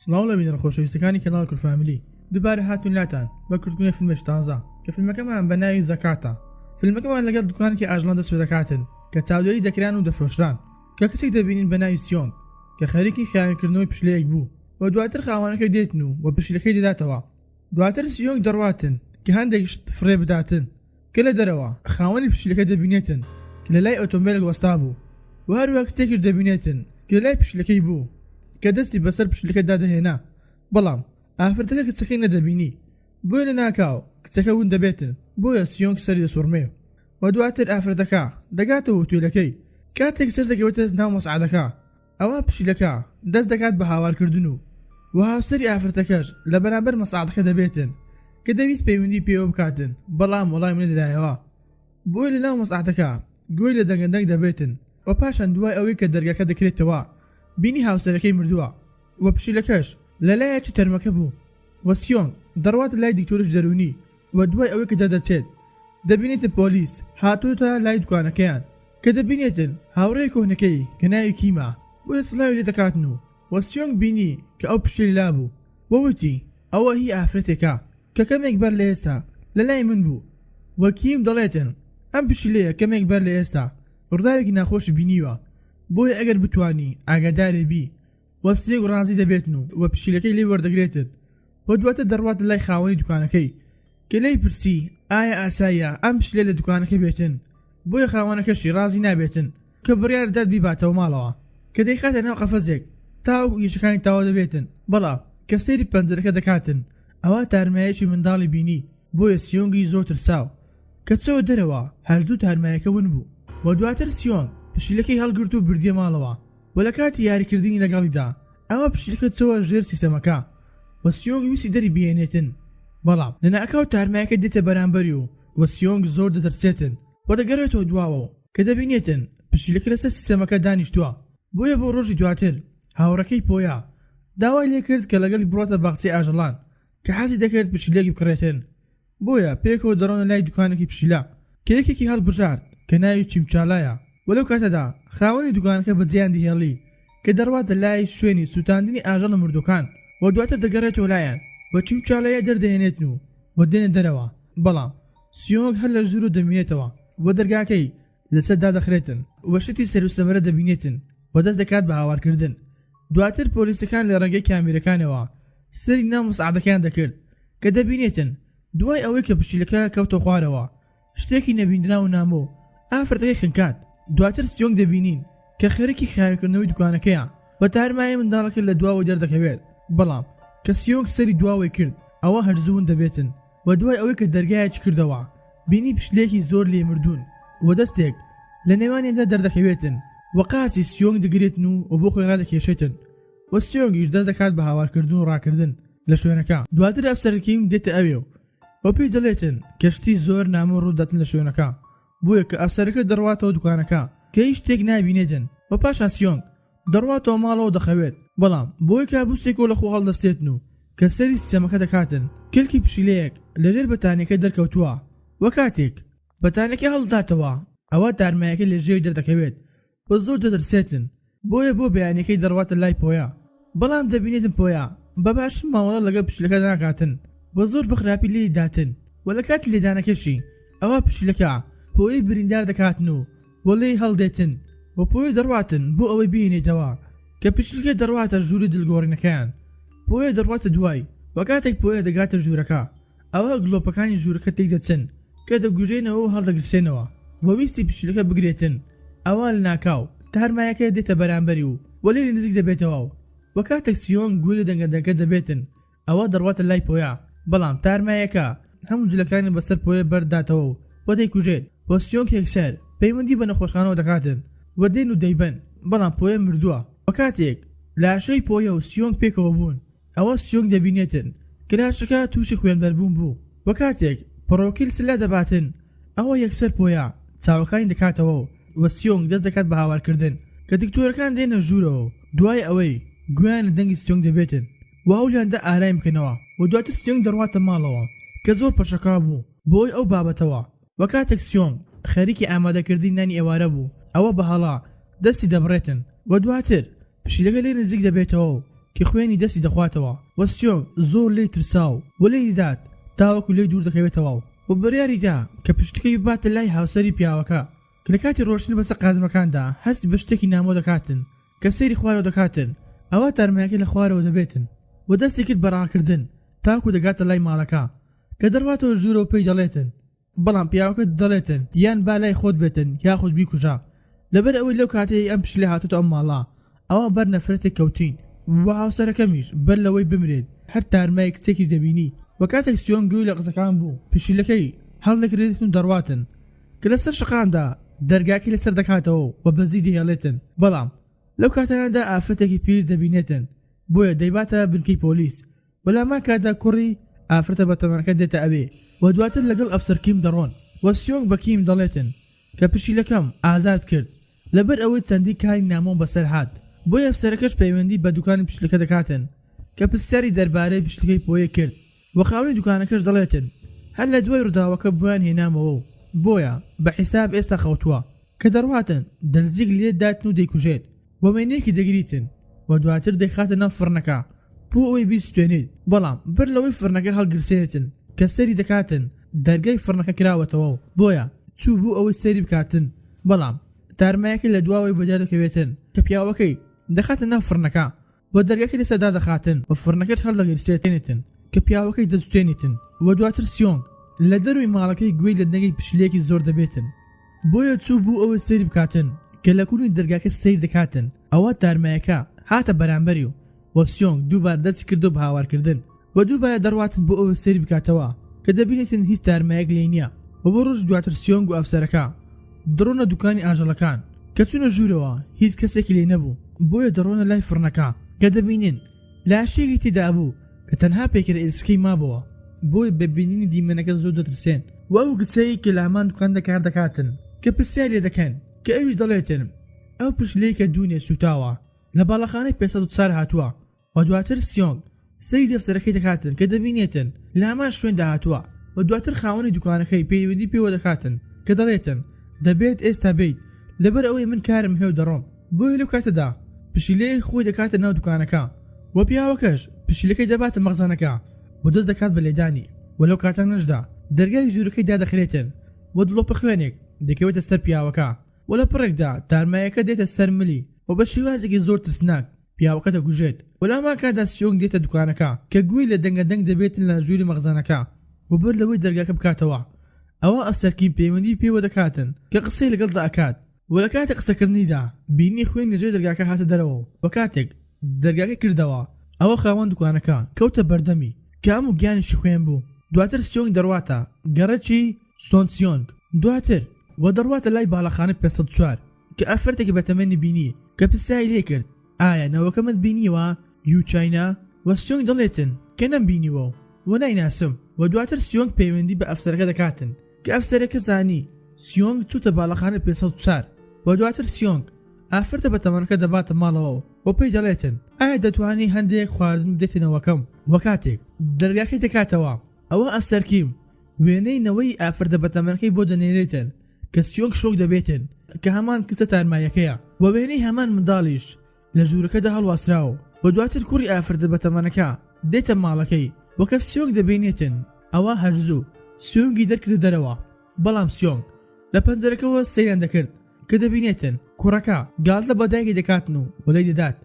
سڵاو لە بینەرە خۆشەویستەکانی کەناڵ کورد فامیلی دووبارە هاتوین لاتان بە کورتکردنەوەی فیلمێکی تازە کە فیلمەکەمان بە ناوی The Cat ە فیلمەکەمان لەگەڵ دوکانێکی ئاژەڵان دەست پێدەکاتن کە چاودێری دەکران و دەفرۆشران کە کچێک دەبینین بە ناوی سیۆنگ کە خەریکی خاوێنکردنەوەی پشیلەیەک بوو و دواتر خاوەنەکەی دێتن و و پشیلەکەی دەداتەوە دواتر سیۆنگ دەڕواتن کە هەندێک شت فڕێ بداتن کە لە دەرەوە خاوەنی پشیلەکە دەبینێتن کە لە لای ئۆتۆمبێلێک وەستابوو و هەروەها کچێکیش دەبینێتن کە لە لای پشیلەکەی بوو کە دەستی بەسەر پشیلەکەدا دەهێنا بەڵام ئافرەتەکە کچەکەی نەدەبینی بۆیە لەناکاو کچەکە ون دەبێتن بۆیە سیۆنگ سەری دەسوڕمێ و دواتر ئافرەتەکە دەگاتەوە ئوتێلەکەی کاتێک سەر دەکەوێتە ناو مەسعەدەکە ئەوا پشیلەکە دەست دەکات بە هاوارکردن و و هاوسەری ئافرەتەکەش لە بەرامبەر مەسعەدەکە دەبێتن کە دەویست پەیوەندی پێوە بکاتن بەڵام وەڵامی نەدەدایەوە بۆیە لە ناو مەسعەدەکە گوێی لە دەنگە دەنگ دەبێتن و پاشان دوای ئەوەی کە دەرگاکە دەکرێتەوە بینی هاوسەرەکەی مردووە و پشیلەکەش لە لایەکی تەرمەکە بوو و سیۆنگ دەڕواتە لای دکتۆرێکی دەروونی و دوای ئەوەی کە دەردەچێت دەبینێتن پۆلیس هاتۆتە لای دوکانەکەیان کە دەبینێتن هاوڕێ کۆنەکەی کە ناوی کیمە بۆیە سڵاوی لێ دەکاتن و وە سیۆنگ بینی کە ئەو پشیلەی لابوو و وتی ئەوە هی ئافرەتێکە کە کەمێک بەر لە ئێستا لەلای من بوو وە کیم دەڵێتن ئەم پشیلەیە کەمێک بەر لە ئێستا ڕووداوێکی ناخۆشی بینیوە بۆیە ئەگەر بتوانی ئاگادارێ بی وە سیۆنگ ڕازی دەبێتن و وە پشیلەکەی لێ وەردەگرێتن و دواتر دەڕواتە لای خاوەنی دوکانەکەی کە لێی پرسی ئایا ئاساییە ئەم پشیلە لە دوکانەکە بێتن بۆیە خاوەنەکەشی ڕازی نابێتن کە بڕیار دەدات بیباتەوە ماڵەوە کە دەیخاتە ناو قەفەزێک تاوەکو ئیشەکانی تەواو دەبێتن بەڵام کە سەیری پەنجەرەکە دەکاتن ئەوا تارمایەکی منداڵی بینی بۆیە سیۆنگی زۆر ترساو کە چۆوە دەرەوە هەردوو تارمایەکە ون بوو و دواتر سیۆنگ پشیلەکەی هەڵگرت و بردیە ماڵەوە و لە کاتی یاریکردنی لەگەڵیدا ئەوا پشیلەکە چۆوە ژێر سیستەمەکە و سیۆنگ ویستی دەری بهێنێتن بەڵام لەناکاو تارمایەکە دێتە بەرامبەری و و سیۆنگ زۆر دەترسێتن و دەگەڕێتەوە دواوە و کە دەبینێتن پشیلەکە لەسەر سیستەمەکە دانیشتووە بۆیە بۆ ڕۆژی دواتر هاوڕێکەی پۆیا داوای لێکرد کە لەگەڵی بڕواتە باخچەی ئاژەڵان کە حەزی دەکرد پشیلەیەکی بکڕێتن بۆیە پێکەوە دەڕۆنە لای دوکانێکی پشیلە کە یەکێکی هەڵبژارد کە ناوی چیمچالایە و لەو کاتەدا خاوەنی دوکانەکە بەجێیان دەهێڵی کە دەڕواتە لای شوێنی سوتاندنی ئاژەڵە مردووەکان و دواتر دەگەڕێتەوە لایان و چیمچالایە دەردەهێنێتن و و دێنە دەرەوە بەڵام سیۆنگ هەر لە ژوورەوە دەمینێتەوە و دەرگاکەی لەسەر دادەخرێتن و شتی سەیروسەمەرە دەبینێتن و دەست دەکات بە هاوارکردن دواتر پۆلیسەکان لە ڕێگەی کامیرەکانەوە سەیری ناو مسعدەکەیان دەکرد کە دەبینێتن دوای ئەوەی کە پشیلەکە کەوتە خوارەوە شتێکی نەبیندراو و نامۆ ئافرەتەکەی خنکاند دواتر سیۆنگ دەبینین کە خەریکی خاوێنکردنەوەی دوکانەکەیە و تارمایی منداڵەکە لە دواوەی دەردەکەوێت بەڵام کە سیۆنگ سەری دواوەی کرد ئەوە هەر زوو ون دەبێتن و دوای ئەوەی کە دەرگایەکی کردەوە بینی پشیلەیەکی زۆر لێ مردوون و دەستێک لە نێوانیاندا دەردەکەوێتن و قاچی سیۆنگ دەگرێتن و بۆ خۆی ڕادەکێشێتن و سیۆنگیش دەست دەکات بە هاوارکردن و ڕاکردن لە شوێنەکە. دواتر ئەفسەر کیم دێتە ئەوێ و و پێی دەڵێتن کە شتی زۆر نامۆ ڕوودەداتن لە شوێنەکە بۆیە کە ئەفسەرەکە دەڕواتەوە دوکانەکە کە هیچ شتێک نابینێتن و پاشان سیۆنگ دەڕواتەوە ماڵەوە دەخەوێت بەڵام بۆی کابوسێکەوە لە خۆ هەڵدەستێتن و کە سەیری سیستەمەکە دەکاتن کلکی پشیلەیەک لەژێر بەتانیەکە دەرکەوتووە و کاتێک بەتانیەکە هەڵدەداتەوە ئەوا تارمایەکە لە ژێری دەردەکەوێت و زۆر دەترسێتن بۆیە بۆ بەیانیەکەی دەڕواتە لای پۆیا بەڵام دەبینێتن پۆیا بە باشی مامەڵە لەگەڵ پشیلەکە ناکاتن و زۆر بە خراپی لێی داتن و لە کاتی لێدانەکەشی ئەوا پشیلەکە پۆیەی بریندار دەکاتن و و لێی هەڵدێتن و پۆیە دەڕواتن بۆ ئەوەی بیهێنێتەوە کە پشیلەکە دەڕواتە ژووری جلگۆڕینەکەیان پۆیە دەڕواتە دوای و کاتێک پۆیە دەگاتە ژوورەکە ئەوا گڵۆپەکانی ژوورەکە تێکدەچن کە دەگوژێنەوە و هەڵدەگرسێنەوە و ویستی پشیلەکە بگرێتن ئەوا لەناکاو تارمایەکە دێتە بەرامبەری و و لێی نزیک دەبێتەوە و کاتێک سیۆنگ گوێی لە دەنگە دەنگە دەبێتن ئەوا دەڕواتە لای پۆیا بەڵام تارمایەکە هەموو جلەکانی بەسەر پۆیە بەرداتەوە و دەیکوژێت و سیۆنگ یەکسەر پەیوەندی بە نەخۆشخانەوە دەکاتن و دێن و دەیبەن بەڵام پۆیە مردووە و کاتێک لاشەی پۆیە و سیۆنگ پێکەوە بوون ئەوا سیۆنگ دەبینێتن کە لاشەکە تووشی خوێنبەربوون بوو و کاتێک پڕۆکیل سلا دەباتن ئەوا یەکسەر پۆیا چاوەکانی دەکاتەوە و سیۆنگ دەست دەکات بە هاوارکردن کە دکتۆرەکان دێنە ژوورەوە و دوای ئەوەی گوێیان لە دەنگی سیۆنگ دەبێتن و هەوڵیان دا ئارامی بکەنەوە و دواتر سیۆنگ دەڕواتە ماڵەوە کە زۆر پەشۆکاو بوو بەهۆی ئەو بابەتەوە و کاتێک سیۆنگ خەریکی ئامادەکردنی نانی ئێوارە بوو ئەوە بە هەڵە دەستی دەبڕێتن و دواتر پشیلەکە لێی نزیک دەبێتەوە و. کە خوێنی دەستی دەخواتەوە و سیۆنگ زۆر لێی ترساو و لێی دەدات تاوەکو لێی دوور دەکەوێتەوە و بڕیاری دا کە پشتەکەی بباتە لای هاوسەری پیاوەکە کە لە کاتی ڕۆشتن بەسەر قازمەکاندا هەستی بە شتێکی نامۆ دەکاتن کە سەیری خوارەوە دەکاتن ئەوا تارمایەکەی لە خوارەوە دەبێتن و دەستی کرد بە ڕاکردن تاکو دەگاتە لای ماڵەکە کە دەڕواتەوە ژوورەوە پێی دەڵێتن بەڵام پیاوەکە دەڵێتن یان با لای خۆت بێتن یاخود بیکوژە لەبەر ئەوەی لەو کاتەی ئەم پشیلە هاتۆتە ئەم ماڵە ئەوا بەر نەفرەتێک کەوتین و هاوسەرەکەمیش بەر لەوەی بمرێت هەر تارمای کچێکیش دەبینی و کاتێک سیۆنگ گوێی لە قسەکان بوو پشیلەکەی هەڵدەگرێتن و دەڕواتن کە لەسەر شەقامدا دەرگاکەی لەسەر دەکاتەوە و بەجی دەهێڵێتن بەڵام لەو کاتانەدا ئافرەتێکی پیر دەبینێتن بۆیە دەیباتە بنکەی پۆلیس و لە هەمان کاتدا کوڕی ئافرەتە بەتەمەنەکە دێتە ئەوێ و دواتر لەگەڵ ئەفسەر کیم دەڕۆن و سیۆنگ بە کیم دەڵێتن کە پشیلەکەم ئازاد کرد لەبەر ئەوەی چەندین کاری نامۆم بەسەر هات بۆیە ئەفسەرەکەش پەیوەندی بە دوکانی پشیلەکە دەکاتن کە پرسیاری دەربارەی پشیلەکەی پۆیە کرد و خاوەنی دوکانەکەش دەڵێتن هەر لە دوای ڕووداوەکە بۆیان هێنامەوە و بۆیە بە حیساب ئێستا خەوتووە کە دەڕواتن دەرزیک لێ داتن و دەیکوژێت و وێنەیەکی دەگریتن و دواتر دەیخاتە ناو فڕنەکە بۆ ئەوەی بیسوتێنیت بەڵام بەر لەوەی فڕنەکە هەڵگرسێنێتن کە سەیری دەکاتن دەرگای فڕنەکە کراوەتەوە و بۆیە چوو بۆ ئەوەی سەیری بکاتن بەڵام تارمایەکە لە دواوەی بەدیار دەکەوێتن کە پیاوەکەی دەخاتە ناو فڕنەکە و دەرگاکەی لەسەر دادەخاتن و فڕنەکەش هەڵدەگیرسێنێتن کە پیاوەکەی دەسوتێنیتن و دواتر سیۆنگ لە دەروی ماڵەکەی گوێی لە دەنگی پشیلەیەکی زۆر دەبێتن بۆیە چوو بۆ ئەوەی سەیری بکاتن کە لە کونی دەرگاکە سەیر دەکاتن ئەوا تارمایەکە هاتە بەرامبەری و و سیۆنگ دووبارە دەستی کردەوە بە هاوارکردن و دووبارە دەڕواتن بۆ ئەوەی سەیری بکاتەوە کە دەبینێتن هیچ تارمایەک لێی نیە و بۆ ڕۆژی دواتر سیۆنگ و ئەفسەرەکە دەڕۆنە دوکانی ئاژەڵەکان کە چوونە ژوورەوە هیچ کەسێکی لێ نەبوو بۆیە دەڕۆنە لای فڕنەکە کە دەبینن لاشەیەکی تێدابوو کە تەنها پەیکەرە ئێسکەی مابۆوە بۆیە بە بینینی دیمەنەکە زۆر دەترسێن و ئەو کچەی کە لە هەمان دوکاندا کار دەکاتن کە پرسیاری لێ دەکەن کە ئەویش دەڵێتن ئەو پشیلەی کە دوونێ سووتاوە لە باڵەخانەی 504 هاتووە و دواتر سیۆنگ سەیری دەفتەرەکەی دەکاتن کە دەبینێتن لە هەمان شوێندا هاتووە و دواتر خاوەنی دوکانەکەی پەیوەندی پێوە دەکاتن کە دەڵێتن دەبێت ئێستا بێیت لەبەر ئەوەی من کارم هەیە و دەڕۆم بۆیە لەو کاتەدا پشیلەیەک خۆی دەکاتە ناو دوکانەکە و پیاوەکەش پشیلەکەی دەباتە مەخزەنەکە و دەست دەکات بە لێدانی و لەو کاتانەشدا دەرگای ژوورەکەی دادەخرێتن و دڵۆپە خوێنێک دەکەوێتە سەر پیاوەکە و لە پڕێکدا تارمایەکە دێتە سەر ملی و بە شێوازێکی زۆر ترسناک پیاوەکە دەکوژێت و لە هەمان کاتدا سیۆنگ دێتە دوکانەکە کە گوێی لە دەنگە دەنگ دەبێتن لە ژووری مەخزەنەکە و بەر لەوەی دەرگاکە بکاتەوە ئەوا ئەفسەر کیم پەیوەندی پێوە دەکاتن کە قسەی لەگەڵدا ئەکات و لە کاتی قسەکردنیدا بینی خوێن لە ژێر دەرگاکە هاتە دەرەوە و کاتێک دەرگاکەی کردەوە ئەوە خاوەن دوکانەکە کەوتە بەردەمی کە هەموو گیانیشی خوێن بوو دواتر سیۆنگ دەڕواتە گەڕەکی سۆنسیۆنگ دواتر و دەڕواتە لای باڵەخانەی 504 کە ئافرەتێکی بەتەمەنی بینی کە پرسیاری لێ کرد ئایا نەوەکەمت بینیوە یو چاینا وە سیۆنگ دەڵێتن کە نەمبینیوە و نایناسم وە دواتر سیۆنگ پەیوەندی بە ئەفسەرەکە دەکاتن کە ئەفسەرەکە زانی سیۆنگ چوتە باڵەخانەی 504 وە دواتر سیۆنگ ئافرەتە بەتەمەنەکە دەباتە ماڵەوە و پێی دەڵێتن ئایا دەتوانی هەندێک خواردن بدەیتە نەوەکەم وە کاتێک دەرگاکەی دەکاتەوە ئەوە ئەفسەر کیم وێنەی نەوەی ئافرەتە بەتەمەنەکەی بۆ دەنێرێتن کە سیۆنگ شۆک دەبێتن کە هەمان کچە تارماییەکەیە و وێنەی هەمان منداڵیش لە ژوورەکەدا هەڵواسراوە و دواتر کوڕی ئافرەتە بەتەمەنەکە دێتە ماڵەکەی و کە سیۆنگ دەبینێتن ئەوا هەر زوو سیۆنگی دەرکردە دەرەوە بەڵام سیۆنگ لە پەنجەرەکەوە سەیریان دەکرد کە دەبینێتن کوڕەکە گاڵتە بە دایکی دەکاتن و وەلای دەدات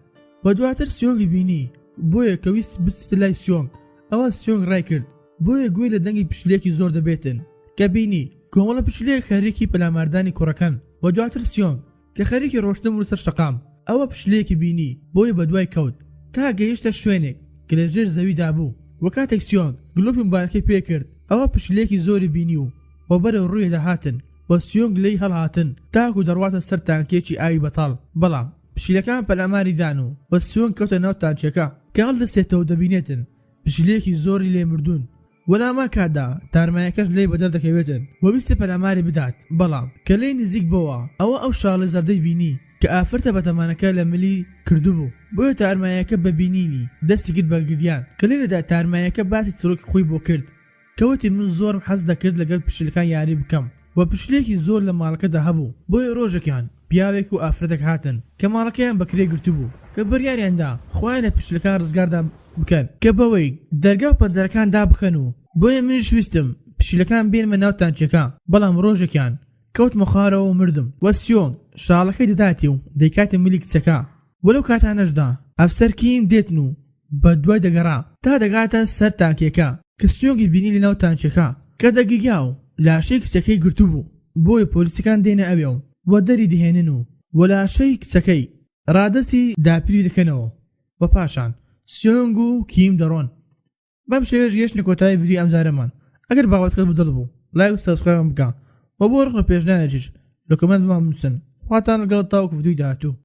و دواتر سیۆنگی بینی بۆیە کە ویستی بچێتە لای سیۆنگ ئەوا سیۆنگ ڕای کرد بۆیە گوێی لە دەنگی پشیلەیەکی زۆر دەبێتن کە بینی کۆمەڵە پشیلەیەک خەریکی پەلاماردانی کوڕەکەن و دواتر سیۆنگ کە خەریکی ڕۆشتن بوو لەسەر شەقام ئەوە پشیلەیەکی بینی بۆیە بەدوای کەوت تا گەیشتە شوێنێک کە لە ژێر زەویدا بوو و کاتێک سیۆنگ گلۆپی مۆبایلەکەی پێکرد ئەوە پشیلەیەکی زۆری بینی و و بەرەو ڕووی دەهاتن و سیۆنگ لێی هەڵهاتن تاکو دەڕواتە سەر تانکیەکی ئاوی بەتاڵ بەڵام پشیلەکان پەلاماری دان و و سیۆنگ کەوتە ناو تانکیەکە کە هەڵدەستێتەوە دەبینێتن پشیلەیەکی زۆری لێ مردوون و لە هەمان کاتدا تارمایەکەش لێی بەدەر دەکەوێتن و ویستی پەلاماری بدات بەڵام کە لێی نزیک بۆوە ئەوە ئەو شاڵی زەردەی بینی کە ئافرەتە بەتەمەنەکە لە ملی کردبوو بۆیە تارمایەکە بە بینینی دەستی کرد بە گریان کە لێرەدا تارمایەکە باسی چیڕۆکی خۆی بۆ کرد کە وتی من زۆرم حەز دەکرد لەگەڵ پشیلەکان یاری بکەم و پشیلەیەکی زۆر لە ماڵەکەدا هەبوو بۆیە ڕۆژێکیان پیاوێک و ئافرەتێک هاتن کە ماڵەکەیان بە کرێ گرتبوو. کە بڕیاریان دا خۆیان لە پشیلەکان ڕزگاردا بکەن کە بەوەی دەرگا و پەنجەرەکان دابخەن و بۆیە منیش ویستم پشیلەکان بێنمە ناو تانکیەکە بەڵام ڕۆژێکیان کەوتمە خوارەوە و مردم وە سیۆنگ شاڵەکەی دەداتێ و دەیکاتە ملی کچەکە وە لەو کاتانەشدا ئەفسەر کیم دێتن و بە دوای دەگەڕا تا دەگاتە سەر تانکیەکە کە سیۆنگی بینی لەناو تانکیەکە کە دەگریا و لاشەی کچەکەی گرتوبوو بۆیە پۆلیسەکان دێنە ئەوێ و وە دەری دەهێنن و وە لاشەی کچەکەی ڕادەستی داپیری دەکەنەوە و پاشان سیۆنگ و کیم دەڕۆن. بەم شێوەیەش گەیشتنە کۆتایی ڤیدیۆی ئەمجارەمان ئەگەر بابەتەکەت بە دڵ بوو لایک و subscribe م بکە وە بۆ ڕەخنە و پێشنیارێکیش لە comment بۆمان بنوسن خواتان لەگەڵ تاوەکو ڤیدیۆی داهاتوو.